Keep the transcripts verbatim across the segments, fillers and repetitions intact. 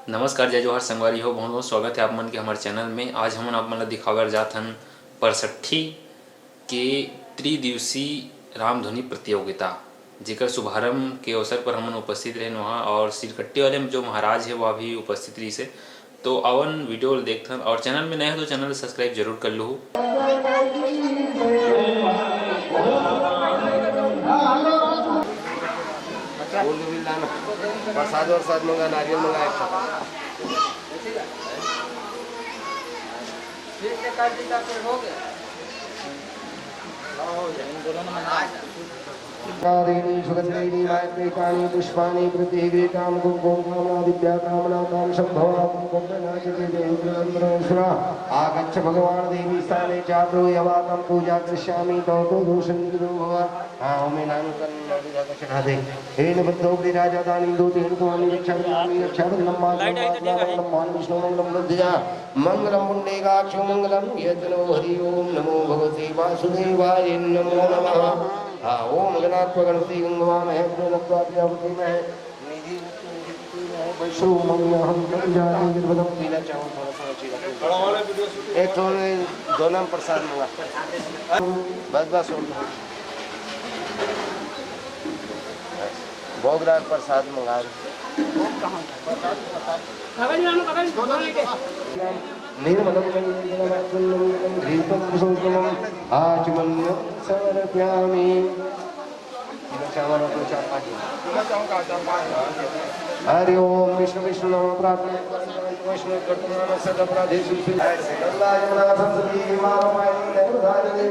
नमस्कार, जय जोहार संगवारी हो, बहुत बहुत स्वागत है आप मन के हमारे चैनल में। आज हमन आप मन ला दिखावे बर जात हन परसठी के त्रिदिवसीय रामधुनी प्रतियोगिता, जेकर शुभारंभ के अवसर पर हमन उपस्थित रहेन वहाँ, और सिरकट्टी वाले में जो महाराज है वह भी उपस्थित रहिस हे। तो आवन वीडियो ल देखथन, और चैनल में नए हो तो चैनल सब्सक्राइब जरूर कर लूहू। प्रसाद वरसाद मंगा, नारियल मंगा एक ठो। देवी सुगंधैः मायते तानि पुष्पाणि प्रतिगृहीतां कुङ्कुमकामना दिव्या कामना कामसम्भवा कुम्भकर्णाचले देवी सुरा आगच्छ भगवान देवी स्थाने चाद्रो यवाकं पूजा करिष्यामि तव तो दोषनिर्दो भव। हाँ, ओमे नानु तन नानु जाकर चढ़ा दे। हे निबद्धो गिरिराजा दानी दो तीन को आमी रक्षा करनामी रक्षा करनाम मान मंगलम मान विष्णु मंगलम बुद्धिया मंगलम पुंडरीकाक्षो मंगलम ये तनो हरि ओम नमो भगवते वासुदेवाय नमो नमः। हाँ, ओम गणात्मक गणपति गंगवा महे नत्वा प्रजापति महे। वैष्णव मम्मी हम कर जाने निर्बदम पीला चावल थोड़ा थोड़ा चीज। एक ठो दोनों प्रसाद मंगा। बस बस, और भोग राग प्रसाद मंगा। निर्मलं निर्मलमक्षुल्लमक्षुल्लमं आचमनीयं समर्पयामि। हरि ओम विष्णु विष्णु नमः प्रार्थना। वैष्णव कर्तुम नमः सद अपराधेषु। गंगा यमुना सरस्वती वारुणी नर्मदा जले।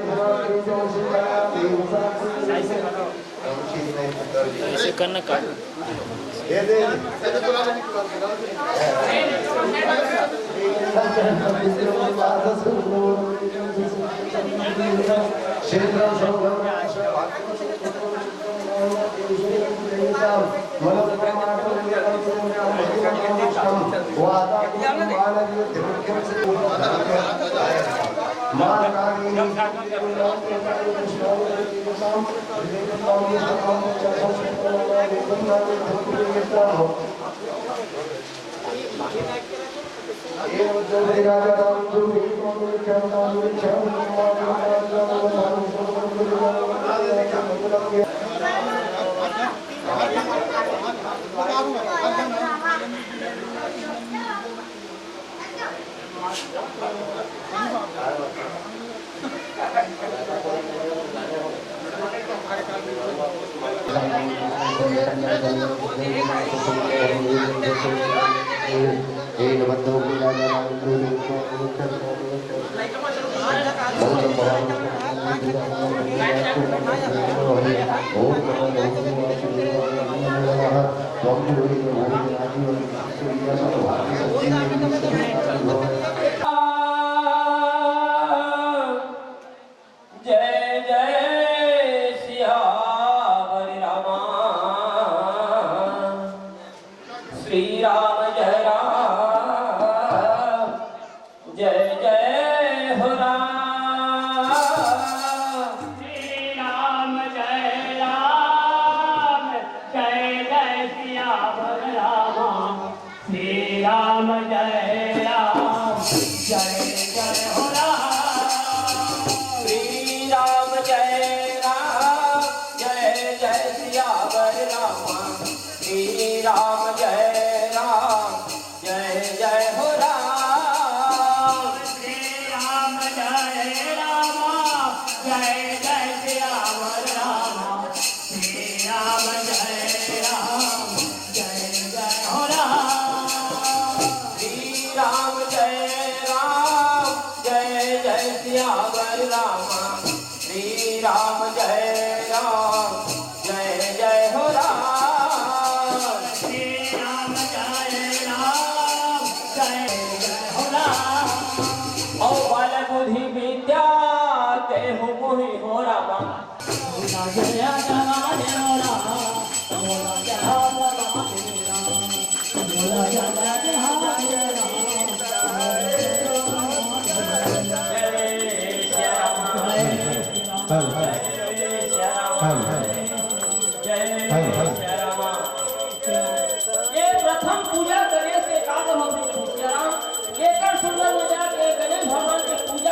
ऐसे करना काट। जय जय सियावर रामा, श्री राम जय राम, जय जय हो राम। श्री राम जय राम, जय जय सियावर राम। श्री राम जय राम, जय जय हो राम। श्री राम जय राम, जय जय सियावर राम। श्री राम जय राम, जय जय हो राम। श्री राम जय राम, जय जय सियावर राम। श्री राम जय राम, जय जय हो राम। श्री राम जय राम, जय जय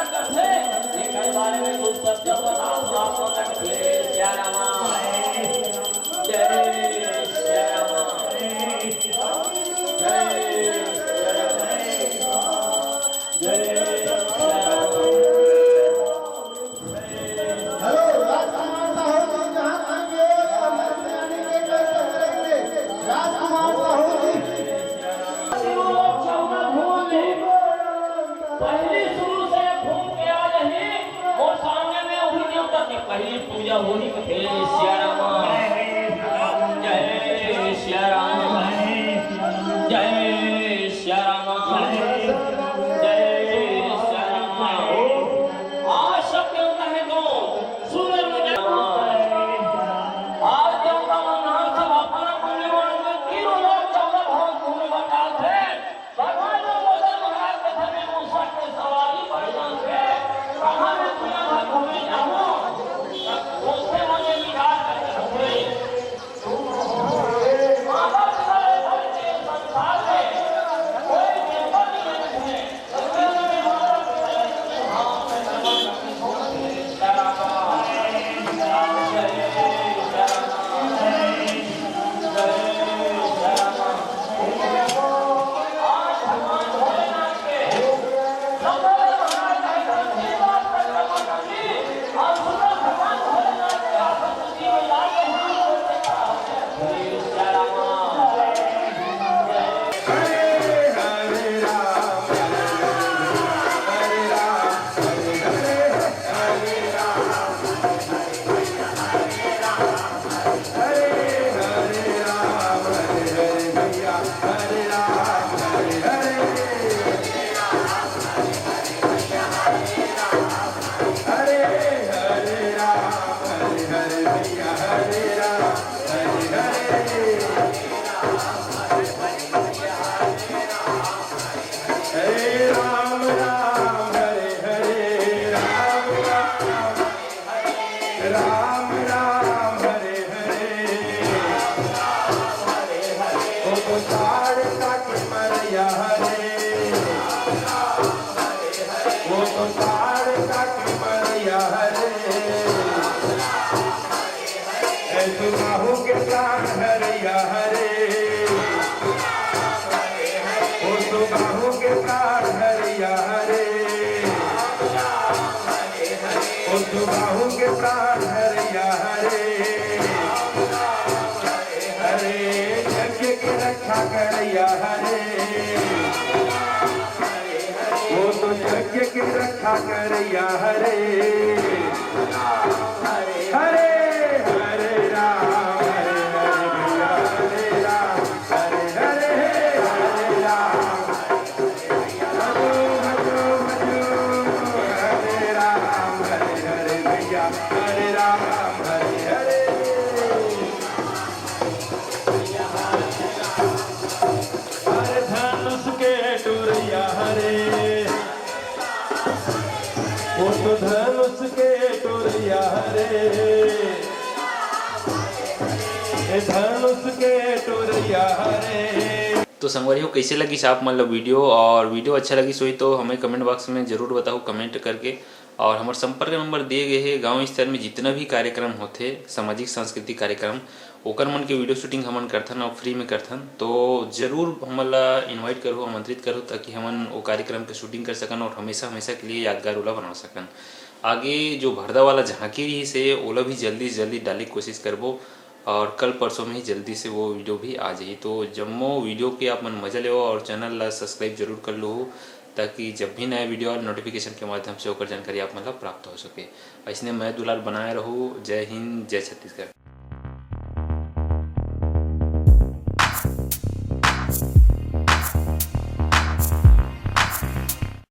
करथे, एकर बारे में दू शब्द बता दो आप मन ला। जय सिया राम। जय सिया राम। जय सिया राम। जय सिया राम। हेलो, राजकुमार साहू जी, जहाँ तक ये हमारे सेनानी के कैसे करेंगे? राजकुमार साहू जी। पहली शुरू से घूम के आ रही, और सामने में वही देवता की पहली पूजा होही। जय सिया राम, जय सिया राम, जय सिया राम, जय सिया राम। आज सब देवता है तो सुंदर मजा। आज देवता मन ह सब अपन अपन निवास में तीनों लोक चौदह भवन घूमे बर जाथे। भगवान राम भगवान महाराज के समय मूसा के सवारी पर जाथे। कहाँ में दुनिया भर घूमे जाओ, तब सोचते मन में विचार करके घूमे। तो संगवारी हो, कइसे लगिस आप मन ला वीडियो? और वीडियो अच्छा लगिस होही तो हमें कमेंट बॉक्स में जरूर बताओ कमेंट करके। और हमर संपर्क नंबर दिए गए हे। गांव स्तर में जितना भी कार्यक्रम होथे, सामाजिक सांस्कृतिक कार्यक्रम, ओकर मन के वीडियो शूटिंग हमन करथन और फ्री में करथन। तो जरूर हमन ला इनवाइट करो, आमंत्रित करो, ताकि हमन वो कार्यक्रम के शूटिंग कर सकन और हमेशा हमेशा के लिए यादगार ओला बना सकन। आगे जो भरदा वाला झांकी रहिस हे, ओला भी जल्दी से जल्दी डाले के कोशिश करबो। और कल परसों में ही जल्दी से वो वीडियो भी आ जाही। तो जम्मो वीडियो के आप मन मजा लेवो और चैनल ला सब्सक्राइब जरूर कर लो, ताकि जब भी नया वीडियो और नोटिफिकेशन के माध्यम से ओकर जानकारी आप मन ला प्राप्त हो सके। अइसने मया दुलार बनाए रहो। जय हिंद, जय छत्तीसगढ़।